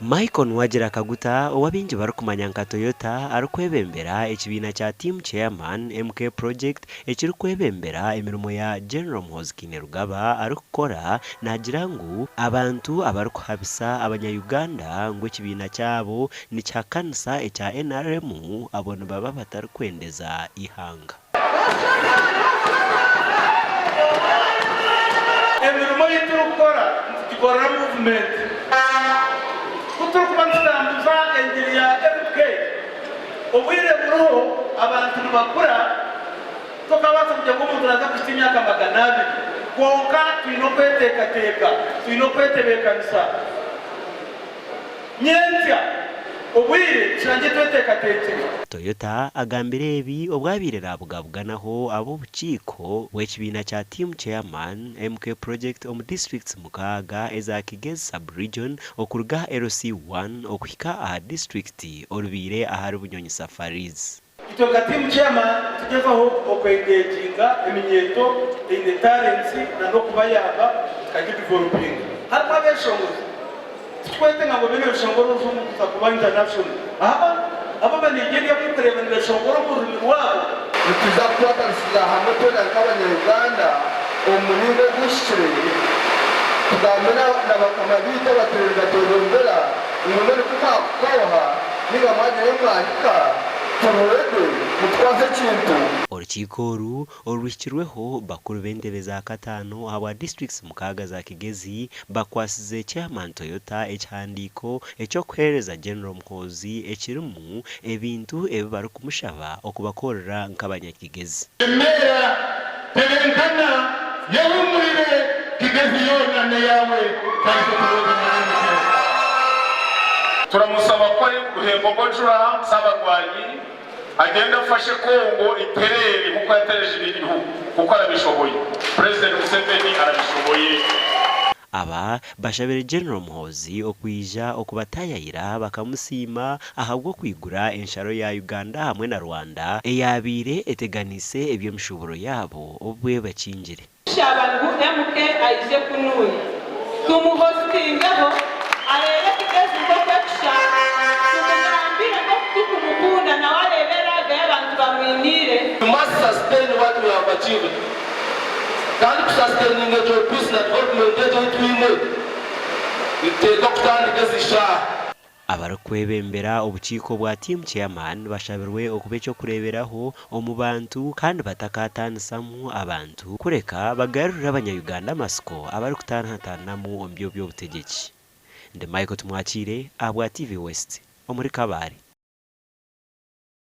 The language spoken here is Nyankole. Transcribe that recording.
Michael Nuwagira Kaguta ou abaingi barikumanya nka Toyota arikwebembera ekibiina kya Team Chairman MK Project ekirikwebembera emirimo ya General Muhoozi Kainerugaba arikukora naagira ngu abantu abarikuhabisa abanya Uganda ngu ekibiina kyabo nikihakanisa ekya NRM abo nibaba batarikwendeza eihanga. Emirimo ei turikukora nitugikorera muvumenti. Ku turikuba nitutambuza engiri ya MK, obwire buriho abantu nibakura, tokabaasa kugira ngu omuntu naaza kuhitsya emyaka 200. Kwonka twine okweteekateeka, twine okwetebeekanisa. Nyentsya, obwire tushangye tweteekateekire. Toyota agambire ebi obu abaire nabugabuganaho ab'obukiiko bw'ekibiina kya Team Chairman MK Project omu disiturikiti mukaaga eza Kigezi Sub-region okuruga LC I okuhika aha disiturikiti orubaire ahari Bunyonyi Safaris. Itwe nka Team Chairman nitugyezaho okwengeginga eminyeeto eine talents na n'okubayamba tukagidevelopinga. Harimu abeshongozi, titukwetenga ngu obe noyeshongora orujungu kuza kuba international. Aa abo abanigeria abu orikureeba nibeshongora omu rurimi rwabo. Nituza kukwatanisiza hamwe twena nk'abanya Uganda omu muringo oguhikire tugambe na bakama baitu abatwire nibatwebembera ngu mbwenu ku mwakukooha Ninga mwagira ei mwahika, turi ready mutwaze ekintu. Orukiiko oru oruhikirweho bakuru b'entebe za kataano ahabwa disiturikiti mukaaga za Kigezi bakwasize Chairman Toyota ekihandiiko eky'okuheereza General Muhoozi ekirimu ebintu ebi barikumushaba okubakorera nk'abanyakigezi. Embeera tebenkana yehumurire Kigezi yoona neyawe kandi tokuronda omwanya mukye. Turamusaba ku ari Ruhembogo-Njura Ssabarwanyi agende afashe Congo itereere nkuko yatereje ibindi bihugu kuko arabishoboye. President Museveni arabishoboye. Aba bashabire General Muhoozi okwija okubatayayira bakamusiima ahabw'okwigura ensharo ya Uganda hamwe na Rwanda eyabaire eteganiise eby'emishuuburo yaabo obwe bakingire. Tushaba ngu MK aije kunuya tumuhostingeho areebe Kigezi nkoku ekusha, tumugambire nkoku tukumukunda nawe areebe love ei abantu bamwiniire. We must sustain what we have achieved kandi ku sustaininga egyo peace na development egyo ei twine nituteekwa kutandika ezi shaaha. Abarikwebembera obukiiko bwa Team Chairman bashabirwe okuba eky'okureeberaho omu bantu kandi batakataanisamu abantu kureka bagarurire abanya-Uganda amatsiko